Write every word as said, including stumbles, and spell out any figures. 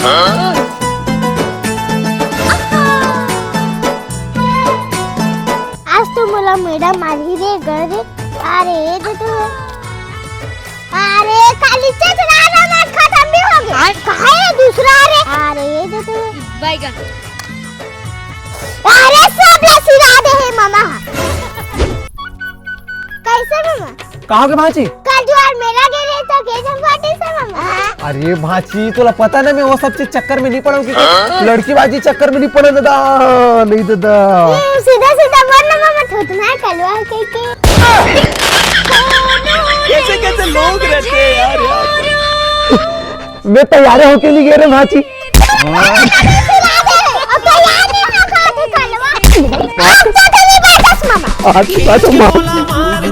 आज तो मोला मैडम मारही रे, गा रे। अरे दे तो। अरे काली चचरा ना, खत्म भी हो गया। काहे दूसरा रे? अरे दे तो। बैगन। अरे सब ला सिरा दे हे मामा। कैसे मामा? कहाँ के भांची? कल जुआर मेला गे रहे तो के जम फाटे से मामा। अरे भांची, तोला पता ना, मैं वो सब चीज चक्कर में नहीं पड़ा हूँ, कि लड़की बाजी चक्कर में नहीं पड़ा दादा, नहीं दादा। ये सीधा सीधा बोल ना मामा, थोतना है कलवा के के। कैसे कैसे लोग रहते हैं यार, यार। मैं तैयार होके नहीं गया रे भांची। अब तैयार नहीं होगा तो कलवा। आज तो नहीं बात मामा। आज की बात मामा।